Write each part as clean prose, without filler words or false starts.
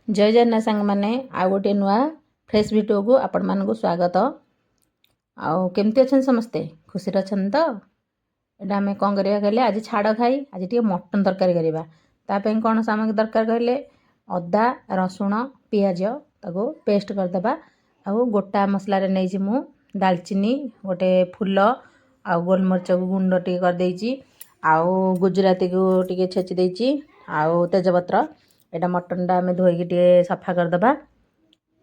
ଜୟ ଜଗନ୍ନାଥ ସାଙ୍ଗମାନେ, ଆଉ ଗୋଟିଏ ନୂଆ ଫ୍ରେଶ୍ ଭିଡ଼ିଓକୁ ଆପଣମାନଙ୍କୁ ସ୍ୱାଗତ। ଆଉ କେମିତି ଅଛନ୍ତି ସମସ୍ତେ? ଖୁସିରେ ଅଛନ୍ତି ତ? ଏଇଟା ଆମେ କ'ଣ କରିବା କହିଲେ, ଆଜି ଛାଡ଼ ଖାଇ ଆଜି ଟିକେ ମଟନ୍ ତରକାରୀ କରିବା। ତା ପାଇଁ କ'ଣ ସାମଗ୍ରୀ ଦରକାର କହିଲେ, ଅଦା, ରସୁଣ, ପିଆଜ ତାକୁ ପେଷ୍ଟ କରିଦେବା। ଆଉ ଗୋଟା ମସଲାରେ ନେଇଛି ମୁଁ ଡାଲଚିନି, ଗୋଟେ ଫୁଲ ଆଉ ଗୋଲମରିଚକୁ ଗୁଣ୍ଡ ଟିକେ କରିଦେଇଛି, ଆଉ ଗୁଜୁରାତିକୁ ଟିକେ ଛେଚି ଦେଇଛି, ଆଉ ତେଜପତ୍ର। ଏଇଟା ମଟନ୍ଟା ଆମେ ଧୋଇକି ଟିକେ ସଫା କରିଦେବା,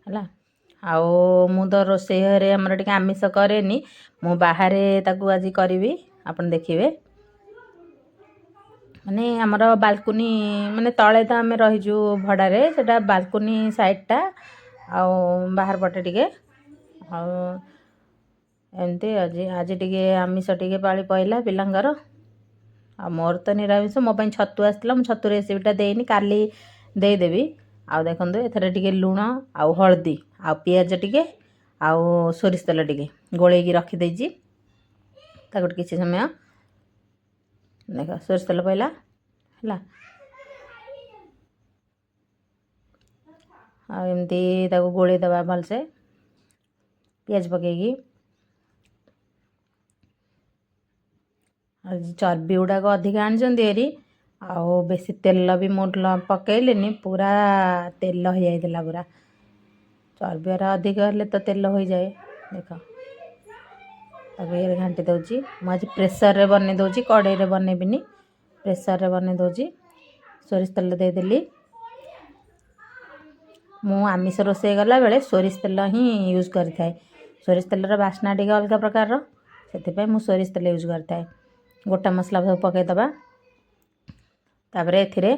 ହେଲା। ଆଉ ମୁଁ ତ ରୋଷେଇ ଘରେ ଆମର ଟିକେ ଆମିଷ କରେନି, ମୁଁ ବାହାରେ ତାକୁ ଆଜି କରିବି, ଆପଣ ଦେଖିବେ। ମାନେ ଆମର ବାଲକୁନି, ମାନେ ତଳେ ତ ଆମେ ରହିଛୁ ଭଡ଼ାରେ, ସେଇଟା ବାଲକୁନି ସାଇଡ଼୍ଟା ଆଉ ବାହାର ପଟେ ଟିକେ। ଆଉ ଏମିତି ଆଜି ଟିକେ ଆମିଷ ଟିକେ ପାଳି ପଇଲା ପିଲାଙ୍କର, ଆଉ ମୋର ତ ନିରାମିଷ। ମୋ ପାଇଁ ଛତୁ ଆସିଥିଲା, ମୁଁ ଛତୁ ରେସିପିଟା ଦେଇନି, କାଲି ଦେଇଦେବି। ଆଉ ଦେଖନ୍ତୁ, ଏଥିରେ ଟିକେ ଲୁଣ ଆଉ ହଳଦୀ ଆଉ ପିଆଜ ଟିକେ ଆଉ ସୋରିଷ ତେଲ ଟିକେ ଗୋଳେଇକି ରଖିଦେଇଛି ତାକୁ କିଛି ସମୟ। ଦେଖ, ସୋରିଷ ତେଲ ପଇଲା, ହେଲା। ଆଉ ଏମିତି ତାକୁ ଗୋଳେଇ ଦେବା ଭଲସେ ପିଆଜ ପକେଇକି। ଆଉ ଚର୍ବି ଗୁଡ଼ାକ ଅଧିକା ଆଣିଛନ୍ତି ହେରି, ଆଉ ବେଶୀ ତେଲ ବି ମୁଁ ପକେଇଲିନି, ପୁରା ତେଲ ହେଇଯାଇଥିଲା ପୁରା। ଚର୍ବିରା ଅଧିକ ହେଲେ ତ ତେଲ ହୋଇଯାଏ। ଦେଖ, ତାକୁ ଇଏରେ ଘାଣ୍ଟି ଦେଉଛି। ମୁଁ ଆଜି ପ୍ରେସରରେ ବନେଇ ଦେଉଛି, କଡ଼େଇରେ ବନେଇବିନି, ପ୍ରେସରରେ ବନେଇ ଦେଉଛି। ସୋରିଷ ତେଲ ଦେଇଦେଲି। ମୁଁ ଆମିଷ ରୋଷେଇ କଲାବେଳେ ସୋରିଷ ତେଲ ହିଁ ୟୁଜ୍ କରିଥାଏ। ସୋରିଷ ତେଲର ବାସ୍ନା ଟିକେ ଅଲଗା ପ୍ରକାରର, ସେଥିପାଇଁ ମୁଁ ସୋରିଷ ତେଲ ୟୁଜ୍ କରିଥାଏ। ଗୋଟା ମସଲା ସବୁ ପକାଇଦେବା। ତାପରେ ଏଥିରେ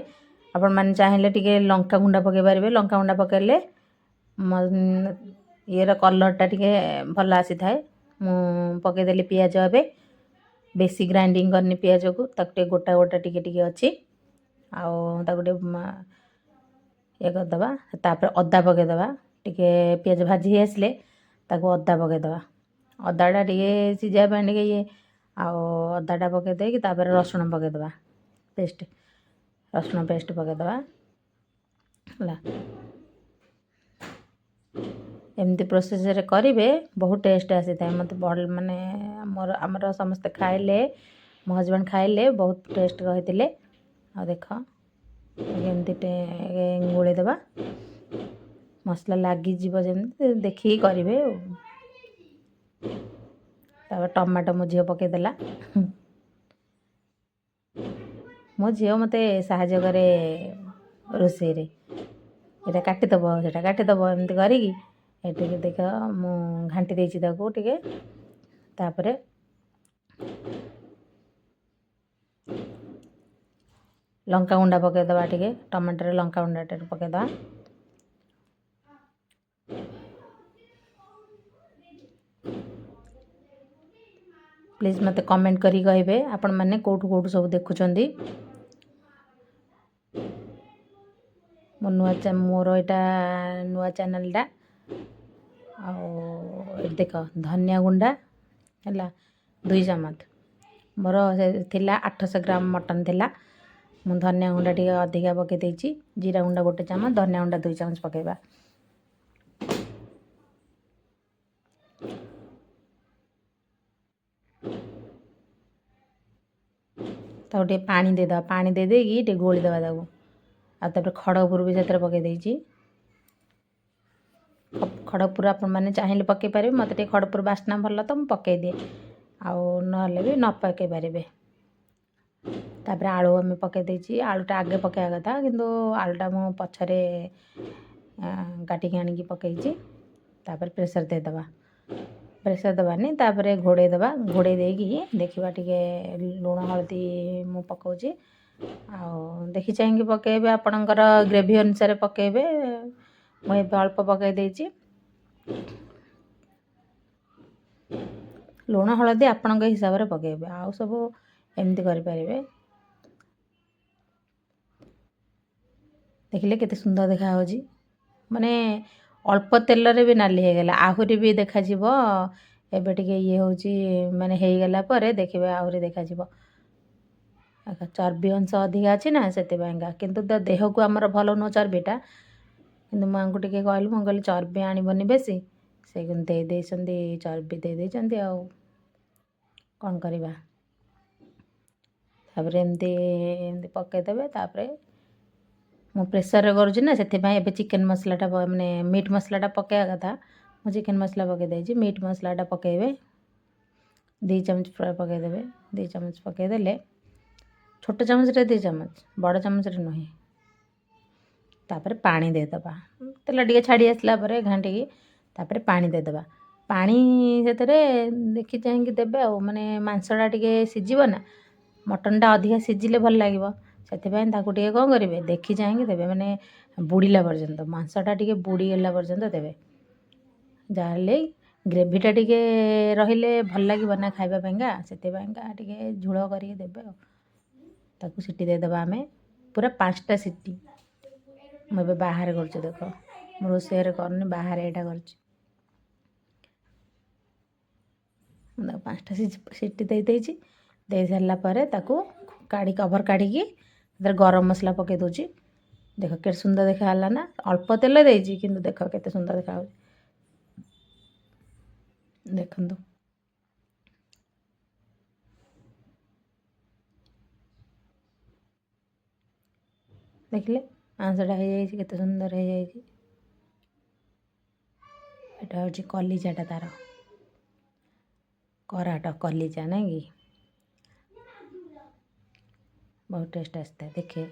ଆପଣମାନେ ଚାହିଁଲେ ଟିକେ ଲଙ୍କା ଗୁଣ୍ଡ ପକାଇ ପାରିବେ। ଲଙ୍କା ଗୁଣ୍ଡ ପକାଇଲେ ଇଏର କଲର୍ଟା ଟିକେ ଭଲ ଆସିଥାଏ। ମୁଁ ପକାଇଦେଲି ପିଆଜ। ଏବେ ବେଶୀ ଗ୍ରାଇଣ୍ଡିଙ୍ଗ କରିନି ପିଆଜକୁ, ତାକୁ ଟିକେ ଗୋଟା ଗୋଟା ଟିକେ ଟିକେ ଅଛି, ଆଉ ତାକୁ ଟିକେ ଇଏ କରିଦେବା। ତାପରେ ଅଦା ପକାଇଦେବା ଟିକେ। ପିଆଜ ଭାଜି ହେଇ ଆସିଲେ ତାକୁ ଅଦା ପକାଇଦେବା। ଅଦାଟା ଟିକେ ସିଝିବା ପାଇଁ ଟିକେ ଇଏ, ଆଉ ଅଦାଟା ପକାଇ ଦେଇକି ତାପରେ ରସୁଣ ପକାଇଦେବା ପେଷ୍ଟ, ରସୁଣ ପେଷ୍ଟ ପକାଇଦେବା, ହେଲା। ଏମିତି ପ୍ରୋସେସ୍ରେ କରିବେ, ବହୁତ ଟେଷ୍ଟ ଆସିଥାଏ। ମୋତେ ଭଲ, ମାନେ ମୋର ଆମର ସମସ୍ତେ ଖାଇଲେ, ମୋ ହଜବେଣ୍ଡ ଖାଇଲେ, ବହୁତ ଟେଷ୍ଟ କହିଥିଲେ। ଆଉ ଦେଖ, ଏମିତି ଗୋଳେଇ ଦେବା, ମସଲା ଲାଗିଯିବ ଯେମିତି ଦେଖିକି କରିବେ। ଆଉ ତାପରେ ଟମାଟୋ ମୋ ଝିଅ ପକାଇଦେଲା। ମୋ ଝିଅ ମୋତେ ସାହାଯ୍ୟ କରେ ରୋଷେଇରେ, ଏଇଟା କାଟିଦେବ, ସେଇଟା କାଟିଦେବ, ଏମିତି କରିକି। ଏଠିକି ଦେଖ, ମୁଁ ଘାଣ୍ଟି ଦେଇଛି ତାକୁ ଟିକେ। ତାପରେ ଲଙ୍କା ଗୁଣ୍ଡ ପକାଇଦେବା ଟିକେ, ଟମାଟୋରେ ଲଙ୍କା ଗୁଣ୍ଡ ଟିକେ ପକାଇଦେବା। ପ୍ଲିଜ୍ ମୋତେ କମେଣ୍ଟ କରିକି କହିବେ ଆପଣମାନେ କେଉଁଠୁ କେଉଁଠୁ ସବୁ ଦେଖୁଛନ୍ତି। ମୋ ନୂଆ, ମୋର ଏଇଟା ନୂଆ ଚ୍ୟାନେଲ୍ଟା। ଆଉ ଏଠି ଦେଖ, ଧନିଆ ଗୁଣ୍ଡା ହେଲା 2 ଚାମଚ। ମୋର ସେ ଥିଲା 800 ଗ୍ରାମ ମଟନ୍ ଥିଲା, ମୁଁ ଧନିଆ ଗୁଣ୍ଡ ଟିକେ ଅଧିକା ପକାଇ ଦେଇଛି। ଜିରା ଗୁଣ୍ଡ 1 ଚାମଚ, ଧନିଆ ଗୁଣ୍ଡ 2 ଚାମଚ ପକାଇବା। ତାକୁ ଟିକେ ପାଣି ଦେଇଦେବା। ପାଣି ଦେଇଦେଇକି ଟିକେ ଗୋଳି ଦେବା ତାକୁ। ଆଉ ତାପରେ ଖଡ଼ଗପୁର ବି ସେଥିରେ ପକାଇ ଦେଇଛି। ଖଡ଼ଗପୁର ଆପଣମାନେ ଚାହିଁଲେ ପକାଇ ପାରିବେ। ମୋତେ ଟିକେ ଖଡ଼ଗପୁର ବାସ୍ନା ଭଲ ତ ମୁଁ ପକାଇଦିଏ, ଆଉ ନହେଲେ ବି ନ ପକାଇ ପାରିବେ। ତାପରେ ଆଳୁ ଆମେ ପକାଇ ଦେଇଛି। ଆଳୁଟା ଆଗେ ପକାଇବା କଥା, କିନ୍ତୁ ଆଳୁଟା ମୁଁ ପଛରେ କାଟିକି ଆଣିକି ପକାଇଛି। ତାପରେ ପ୍ରେସର୍ ଦେଇଦେବା। ପ୍ରେସର୍ ଦେବାନି, ତାପରେ ଘୋଡ଼େଇ ଦେବା। ଘୋଡ଼େଇ ଦେଇକି ଦେଖିବା ଟିକେ। ଲୁଣ ହଳଦୀ ମୁଁ ପକାଉଛି, ଆଉ ଦେଖି ଚାହିଁକି ପକାଇବେ, ଆପଣଙ୍କର ଗ୍ରେଭି ଅନୁସାରେ ପକାଇବେ। ମୁଁ ଏବେ ଅଳ୍ପ ପକାଇ ଦେଇଛି। ଲୁଣ ହଳଦୀ ଆପଣଙ୍କ ହିସାବରେ ପକାଇବେ, ଆଉ ସବୁ ଏମିତି କରିପାରିବେ। ଦେଖିଲେ କେତେ ସୁନ୍ଦର ଦେଖାହେଉଛି, ମାନେ ଅଳ୍ପ ତେଲରେ ବି ନାଲି ହେଇଗଲା। ଆହୁରି ବି ଦେଖାଯିବ। ଏବେ ଟିକେ ଇଏ ହେଉଛି, ମାନେ ହେଇଗଲା ପରେ ଦେଖିବେ ଆହୁରି ଦେଖାଯିବ। ଚର୍ବି ଅଂଶ ଅଧିକା ଅଛି ନା, ସେଥିପାଇଁକା। କିନ୍ତୁ ତ ଦେହକୁ ଆମର ଭଲ ନୁହଁ ଚର୍ବିଟା। କିନ୍ତୁ ମୁଁ ଆଙ୍କୁ ଟିକେ କହିଲି, ମୁଁ କହିଲି ଚର୍ବି ଆଣିବନି ବେଶୀ, ସେ କିନ୍ତୁ ଦେଇ ଦେଇଛନ୍ତି, ଚର୍ବି ଦେଇ ଦେଇଛନ୍ତି, ଆଉ କ'ଣ କରିବା। ତାପରେ ଏମିତି ଏମିତି ପକାଇଦେବେ। ତାପରେ ମୁଁ ପ୍ରେସରରେ କରୁଛି ନା, ସେଥିପାଇଁ ଏବେ ଚିକେନ୍ ମସଲାଟା, ମାନେ ମିଟ୍ ମସଲାଟା ପକାଇବା କଥା, ମୁଁ ଚିକେନ୍ ମସଲା ପକାଇ ଦେଇଛି। ମିଟ୍ ମସଲାଟା ପକାଇବେ, 2 ଚାମଚ ପୁରା ପକାଇଦେବେ। 2 ଚାମଚ ପକାଇଦେଲେ, ଛୋଟ ଚାମଚରେ 2 ଚାମଚ, ବଡ଼ ଚାମଚରେ ନୁହେଁ। ତାପରେ ପାଣି ଦେଇଦେବା। ତେଲ ଟିକେ ଛାଡ଼ି ଆସିଲା ପରେ ଘାଣ୍ଟିକି ତାପରେ ପାଣି ଦେଇଦେବା। ପାଣି ସେଥିରେ ଦେଖି ଚାହିଁକି ଦେବେ ଆଉ, ମାନେ ମାଂସଟା ଟିକେ ସିଝିବ ନା, ମଟନ୍ଟା ଅଧିକା ସିଝିଲେ ଭଲ ଲାଗିବ। ସେଥିପାଇଁ ତାକୁ ଟିକେ କ'ଣ କରିବେ, ଦେଖି ଚାହିଁକି ଦେବେ, ମାନେ ବୁଡ଼ିଲା ପର୍ଯ୍ୟନ୍ତ, ମାଂସଟା ଟିକେ ବୁଡ଼ିଗଲା ପର୍ଯ୍ୟନ୍ତ ଦେବେ। ଯାହାହେଲେ ଗ୍ରେଭିଟା ଟିକେ ରହିଲେ ଭଲ ଲାଗିବ ନା ଖାଇବା ପାଇଁକା, ସେଥିପାଇଁକା ଟିକେ ଝୋଳ କରିକି ଦେବେ। ଆଉ ତାକୁ ସିଟି ଦେଇଦେବା ଆମେ ପୁରା 5ଟା ସିଟି। ମୁଁ ଏବେ ବାହାରେ କରୁଛି, ଦେଖ, ମୁଁ ରୋଷେଇରେ କରୁନି, ବାହାରେ ଏଇଟା କରୁଛି। ମୁଁ ତାକୁ 5ଟା ସିଟି ଦେଇ ଦେଇଛି। ଦେଇ ସାରିଲା ପରେ ତାକୁ କାଢ଼ି, କଭର୍ କାଢ଼ିକି ସେଥିରେ ଗରମ ମସଲା ପକାଇ ଦେଉଛି। ଦେଖ କେତେ ସୁନ୍ଦର ଦେଖାଗଲା ନା, ଅଳ୍ପ ତେଲ ଦେଇଛି କିନ୍ତୁ ଦେଖ କେତେ ସୁନ୍ଦର ଦେଖାଯାଉଛି। ଦେଖନ୍ତୁ, ଦେଖିଲେ ମାଂସଟା ହେଇଯାଇଛି, କେତେ ସୁନ୍ଦର ହେଇଯାଇଛି। ଏଇଟା ହେଉଛି କଲିଜାଟା, ତାର କରାଟ କଲିଜା ନାଇଁ କି, ବହୁତ ଟେଷ୍ଟ ଆସିଥାଏ। ଦେଖେ